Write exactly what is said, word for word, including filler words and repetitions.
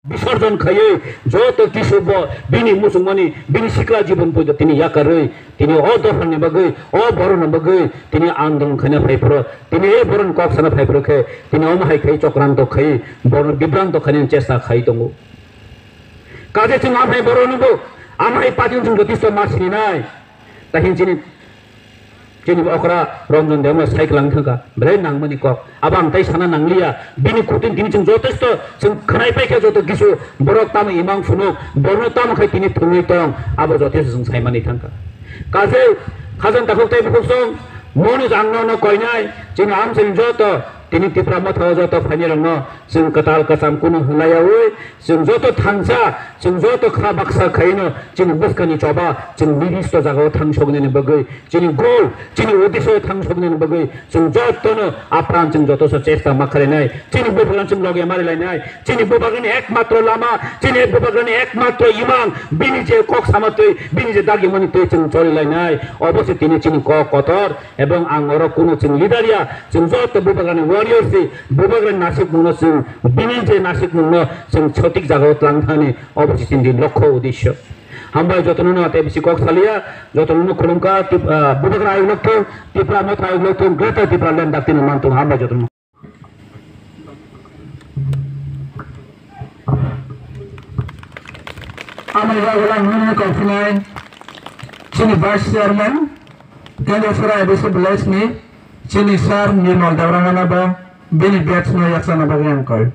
Bisorjon khaiwi joto kisu bo bini muchungmani, bini sikla jibon poito tini yakarwi, tini o dophani bagwi, o borokni bagwi tini andolon khaina phaiphuru, tini e borokni kok sana phaiphuru khe tini omo hai khai chokranto khai borokno bibranto khainani chesta khai tongo. Kaje chwng amhai borokno bo, amhai party-no chwng jotisto ma sininai. Tahin chini, chini okra Ranjan Debbarma sai kwlang thangkha, belai nangmani kok. Abo ang tai sana nangliya, bini kutini tini chwng jotesto, chwng khwnai paikha joto kisu, borok tamo imang phunuk, borno tamo khai tini thwngwi tong, abo jotesto chwng saimani thangkha. Kaje, khajang takhuk tai bukhuk song, moni jangno no koinai, chini amchini joto, tini Tipra Motha o joto phainai rokno, chwng kwtal kwcham kunu hwnlaiyawi, chwng joto thansa, chwng joto kha baksa khaino, chini bwskangni choba, chwng nirdisto jagao thang soknani bagwi, chini goal, chini uddesho thang soknani bagwi, chwng jotono apran chwng joto se chesta ma khlainai, chini bubagrano chwng loge ma rilainai, chini bubagrani ekmatro lama, chini bubagrani ekmatro imang, bini je kok sama twi, bini je dagimani twi chwng cholilainai, obo se tini chini kok kotor, ebong ang oro kunu chwng leader ya, chwng joto bubagrani warrior si, bubagrani nasikmungno chwng, bini je nasikmungno chwng sotik jagao tlang thani, obo se chini lokho uddesho. Hambai jotono no tei bisi kok saliya, jotono no khulumkha, Tip-, ah, Bubagra ayuk lokthung, Tipra Motha ayuk lokthung, Greater Tipraland daktino mantong, hambai jotono. Amai yagulang nini kok sinai, chini Vice Chairman, Kendra Sora A D C Village ni, chini Sir Nirmal Debbarma no bo, bini batch no yaksana bagwi ang koi.